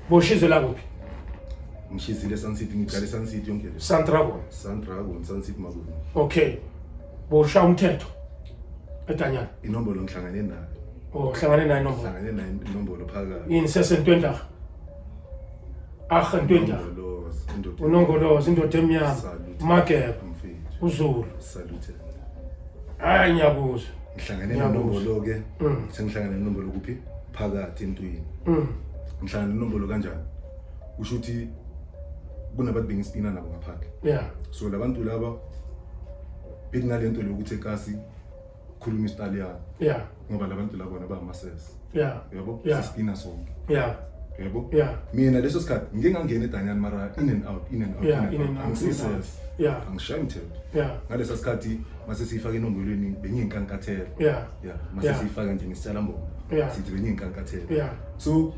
Boshizela kuphi? Ngishizile Sun City, ngiqale Sun City yonke le. Sun Dragon. Sun Dragon, Sun City Makubu. Okay. Boshaya umthetho edanyana. Inombolo ngihlangane nayo. Oh, hlangane nayo inombolo. Hlangane nayo inombolo phakathi. Yini sesentwendlah? Ach ntwendlah. Unongoloza indoda emnyama. Mageba. UZulu. Salute. Hayi ngiyakuzwa. Ngihlangane nenombolo ke. Sengihlangane nenombolo kuphi? Phakathi entweni. Ngihlangane nenombolo kanjani? Kusho ukuthi kunabantu bengisipina nabo ngaphandle. So labantu laba bekunalento lokuthi ekasi khuluma isiTaliyane. Ngoba labantu laba bona bangamasese. Yabo? Sisipina sonke. Yabo? Mina leso sikhathi ngike ngangena edanyana mara in and out, in and out, in and out. Angisisese. Angishayi mthetho. Ngalesa sikhathi mase siyifaka enombolweni bengiyinkankathela. Mase siyifaka nje ngesitshalambombo. Sithi bengiyinkankathela. So